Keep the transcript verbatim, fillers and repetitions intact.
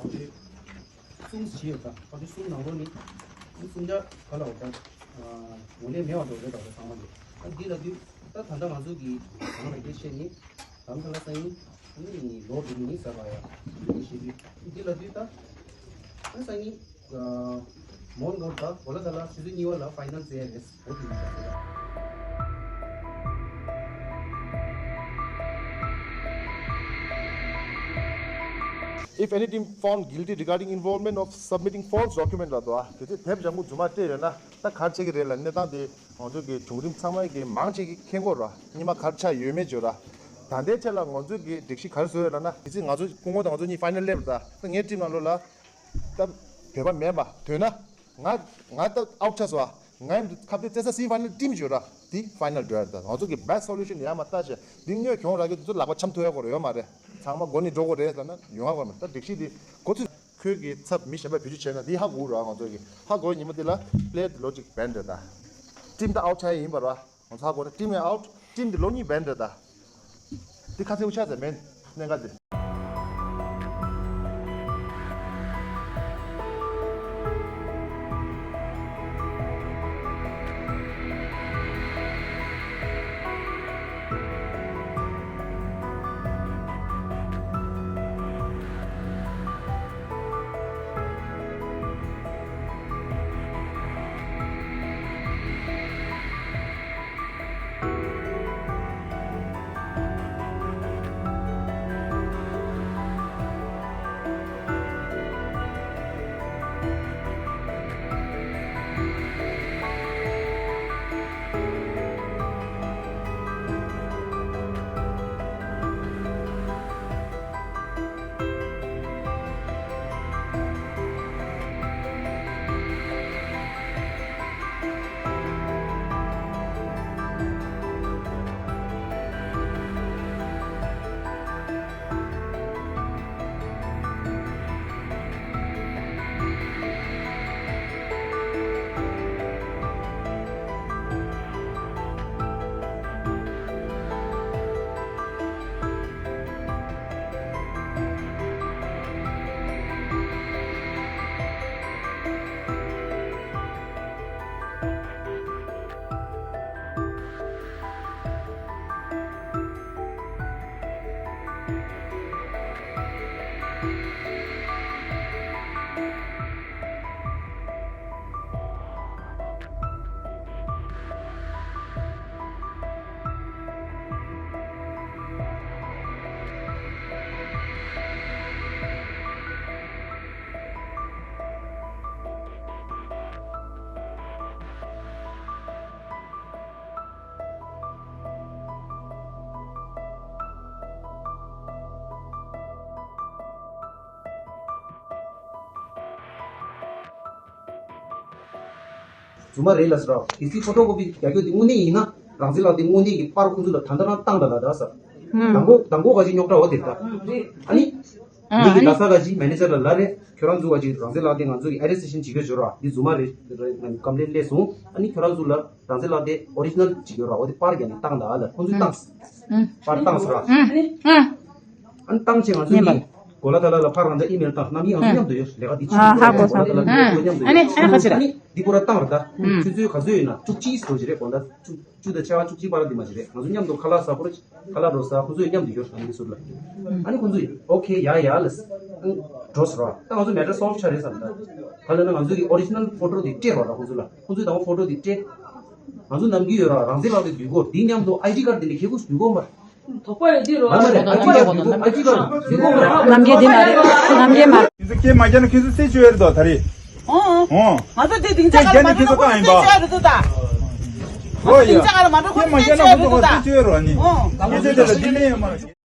གསུམ་བྱས་ཡོད་ད། ཕ་གི་གསུམ་ནང་ལོགས་ནི་གསུམ་ཆ་ག་ལ་འོ་ད་ངོས་ལེན་མེད་པ་འགྲོ་རེད་ད། ད་ཚང་མ་གི་ཨ་འདི་ལ་དུས་ད་ད་ལྟ་ང་ཚོ་གི་གང་ལ་སྐད་བཤད་ནི་དམ་ཁ་ལ་སང་ཉིན་ཨ་ནི་ལོ་དེ་ནི་ཟ་བ་ཡ་ཨ་ནི་ཞེས་དུས་འདི་ལ་དུས་ད་ཨ་སང་ཉིན་མོན་གྷོ་ད་གོ་ལ་ད་ལ་ཆུ་ཚོད་གཉིས་པ་ལ་ཕའི་ནལ་རྩེ་ཡ་རེད། If any team found guilty regarding involvement of submitting false document ལ་དོ་ཨ་དེ་ཚེ་དེབ་ལྗང་ཁུ་རྫུན་མ་སྤྲད་ཡོད་ན་ད་གར་ཆེ་གི་རེད་ལ། གནས་སྟངས་དེ་ང་ཚོ་གི་བྱུང་རིམ་ཚང་མ་གི་མང་ཆེ་གི་མཁྱེན་གོ་ར། སྔོན་མ་གར་ཆ་ཡོད་མེད་བརྗོད་ར། ད་ལྟའི་ཆ་ལ་ང་ཚོ་གི་སྒྲིག་གཞི་ག་རེ་བཟོས་ཡོད་ལ་ན་དེ་ཚེ་ང་ཚོ་སྐུ་ངོ་དང་ང་ཚོ་གཉིས་ཕའི་ནལ་སླེབས་ད་ད་ངའི་ཊིམ་ནང་ལོགས་ལ་ད་བོད་པ་མེད་པ་དོན་ན། ང་ང་ད་ཨའུཊ་ཆགས་སོང་ཨ། ང་ཡིན་ཁ་གཏད་བཙན་ས་སི་ཕའི་ནལ་ཊིམ་བརྗོད་ར། དེ་ཕའི་ནལ་འགྲོ་ཡ་རེད། ད་ང་ཚོ་གི་best solution ཡ་མ་ལྟ་བྱས་འདི་དངོས་གྱོང་རག་གི་དེ་ཚོ་ལག་པ་འཆམ་ཐུབ་ཡ་སྐོར་ཡོད་མ་རེད། ཚང་མ་མགོ་ནས་འགྲོ་དགོས་རེད་ལབ་ན་ཡོང་ཡ་སྐོར་མ་རེད། ད་སྒྲིག་གཞི་འདི་འགོ་ཚུགས། ཁོས་གི་ཚབ་མི་གཞན་པ་བེད་སྤྱོད་བྱས་ན་འདི་ཧ་གོ་ར། ང་ཚོ་གི་ཧ་གོ་ཉི་མ་འདི་ལ་པི་ལེ་ཡར་འདི་ལོ་གཅིག་བན་རེད། ད་ཊིམ་ད་ཨའུཊ་ཆགས་ཡ་ཡིན་པ་ར། ང་ཚོ་ཧ་གོ་ན་ཊིམ་ཡང་ཨའུཊ། ཊིམ་འདི་ལོ་གཉིས་བན་རེད། ད་འདི་ཁ་གསལ་པོ་ཆགས་ཚར་མེད་གནད་འགག་འདི། རྫུན་མ་རེད་ལབ་ཟེར་རོ། དེ་ཚེ་ཕོ་ཊོ་ཀོ་པི་རྒྱག་རྒྱུ་དེ་དངོས་གནས་ཡིན་ན་རང་བཙན་ལགས་དེ་དངོས་གནས་ཀྱི་པར་ཁོང་ཚོ་ལ་ད་ལྟ་རང་བཏང་ད་ལ་ད་ཟེར། ཨང་། དང་པོ་དང་པོ་ག་ཅིག་རྙོག་དྲ་བ་དེ་ད། ཨ་ནི་ཨ་ནི་ལས་ཀྱི་ཨ་ལ་ས་ག་ཅིག་མེ་ནེ་ཇར་ལ་ལབ་རེད། ཁྱོད་རང་ཚོ་ག་ཅིག་རང་བཙན་ལགས་དེ་ང་ཚོ་གི་ཨེ་ཌི་རེ་སི་ཊེ་ཤན་བྱེད་རྒྱུ་བྱོས་རོགས། འདི་རྫུན་མ་རེད། ཀམ་པི་ལེན་སླེབས་སོང་། ཨ་ནི་ཁྱོད་རང་ཚོ་ལ་རང་བཙན་ལགས་དེ་ཨོ་རི་ཇི་ནལ་བྱེད་རྒྱུ་རོགས། འོ་དེ་པར་རྒྱག་ནས་བཏང་ད་ཨ་ལ་ཁོང་ཚོས་བཏང་། ཨང་། པར་བཏང་ཟེར་རོགས། ཨང་། ཨང་། ཨ་ནི་བཏང་བྱས་ང་ཚོ་ཉན་པ་གི་གོ་ལ་ད་ལ་ལ་ཕར་རང་ཚོ་ཨི་མེལ་བཏང་། རྣམ་གཡེང་ང་ཚོ་མཉམ་དུ་ཡོད། ལས་ཀ་འདི་ཨ་ཧ་གོ་སོང་། གོ་ལ་ད་ལ་ཨ་ལ་མཉམ་དུ་ཨ་ནི་ཡོད། ཨ་ནི་ཁ་ཆེ་ཨ་རེད། ནི་འདི་ཁོ་ར་བཏང་རེད་ད། ཨ་ཆུ་ཚོད་ག་ཚོད་ཡོད་ན་བཅུ་གཅིག་ཙམ་ཞིག་རེད། དགོང་དག་བཅུ་བཅུ་དང་ཕྱེད་ཀ་བཅུ་གཅིག་བར་དེ་མ་ཞིག་རེད། ང་ཚོ་མཉམ་དུ་ཁ་ལག་ཟ་ཁོ་ར་ཁ་ལག་འགྲོ་ཟ། ཁོ་ཚོ་ཡང་མཉམ་དུ་ཡོད། ཨ་ནི་ཟུར་ལ་ཨ་ནི་ཁོ་ཚོ་ཡང་ཨོ་ཁེ་ཡ་ཡ་ལ་ཨ་ནི་འགྲོ་ཟེར་རོགས། ད་ང་ཚོ་མེ་ཊར་སོལབ་ཆགས་རེད་བསམ་ད། ག་ལབ་ན་ང་ཚོ་གི་ཨོ་རི་ཇི་ནལ་ཕོ་ཊོ་དེ་སྤྲད་རོགས་ད། ཁོ་ཚོ་ལ་ཁོ་ཚོས་ད་ཕོ་ཊོ་དེ་སྤྲད། ང་ཚོ་ནམ་རྒྱུན་ཡོད་ར་རང་བཙན་ལགས་དེ་འདུག་གོ། དེ་མཉམ་དུ་ཨའི་ཌི་ཀར་དེ་འདྲ་ཁྱེད་ཁོ་འདུག་གོ་མ། དོགས་པ་ཡོད་དུས་རོ། ཨ་མ་རེད། ཨ་ཅི་ག་འདུག་ཨ་ཅི་ག་འདུག་གོ་མ་ར། ནམ་རྒྱུན་དེ་མ་རེད། ནམ་རྒྱུན་མ་རེད། ཁྱེད་ཚོ་སྐད་མ་རྒྱག་ན་ཁྱེད་ཚོ་རྩད་གཅོད་ཡ་རེད་དོ་ད་རེད། ཨོ་ཨོ། ཨོ། ང་ཚོ་དེ་སྡིངས་ཆ་སྐད་རྒྱག་ན་ཁྱེད་ཚོ་རྐང་ཡིན་པ། རྩད་གཅོད་ཡ་རེད་དོ་ད། ཨོ་ཡ། སྡིངས་ཆ་ག་ལ་མ་འགྲོ་ཁོ་སྐད་མ་རྒྱག་ན་ཁོ་ཚོ་རྩད་གཅོད་ཡ་རེད་དོ་ད། ཨོ། ཁྱེད་ཚོ་དེ་ལ་འདི་ལན་ཡོད་མ་རེད།